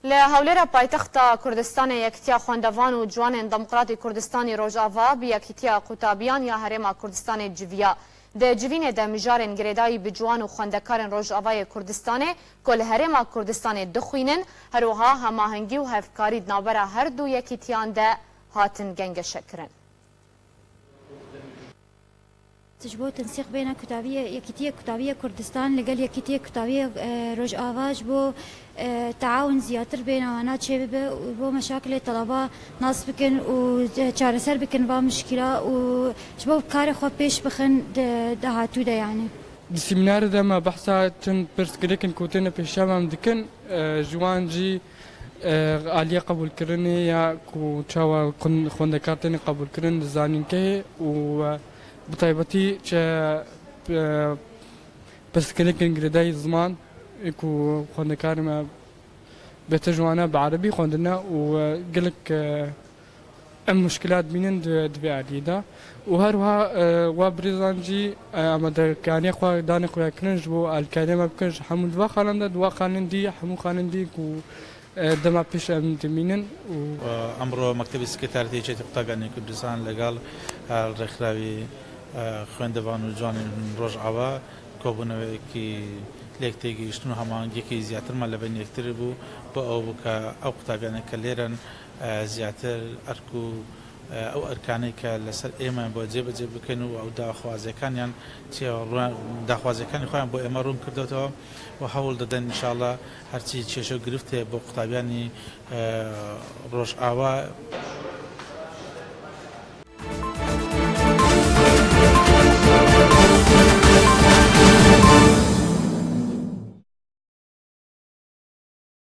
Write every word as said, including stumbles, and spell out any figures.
Li Hewlêra paytexta Kurdistanê Yekîtiya Xwendevan û Ciwanên Demokratî Kurdistanî Rojava bi Yekîtiya Qutabiyan ya Herêma Kurdistanê civiya. Di civînê de mijarên girêdayî bi ciwan û xwendekarên Rojavayê Kurdistanê ku li Herêma Kurdistanê dixwînin, her wiha hemahengî û hevkarî di navbera her du yekîtiyan de hatin gengeşekirin. Ji bo tensîq bêne kutaviyê, Yekîtiyê Kutaviyê Kurdistan li gel Yekîtiyê Kutaviyê, e, Rojava ji bo, e, teawun ziyadtir bêne wana çêbibe û bo meşakilê teleba nas bikin û, e, çareser bikin va mişkila û ji bo karê xwe pêş bixin di dahatû de yani. Di semînarê de me behsa çend pirsgirêkên ku têne pêşiya me em dikin, e, ji wan jî, e, aliyê qebûlkirinê ya ku çawa xwend-, xwendekar têne qebûlkirin li zanînkehê û, e, bi taybetî çi, e, pirsgirêkên girêdayî ziman, e, ku xwendekarê me bêhtir ji wana bi erebî xwendine û, e, gelek, e, em muşkilat bînin di, di vê aliyê de. Û her wiha, e, wa birêzan jî, e, amadekariya xwe danê xuya kirin ji bo alîkariya me bikin ji hemû di va xalan de, di wa xalên dî, hemû xalên dî ku, e, dema pêş em dimînin û Emro Mektebê Sekreteriyetê Yekîtî Qutabiyanê Kurdistan legal, e, rêkxrawî, e, xwendevan û ciwanên Rojava kobûnewekî lêk têgihiştin û hemahengiyekî ziyadtir me li bin yektir bû, bo ew bû ke ew qutabiyanê ke lêrin, e, ziyadtir erk û, e, ew erkanê ke li ser ême bo cêbecê bikin û ew daxwazekaniyan çi ye, daxwazekaniya xwe yan bo ême rûn kirdotewe û hewl didin înşallah herçî kêşe û girîftê bo qutabiyanî, e, Rojava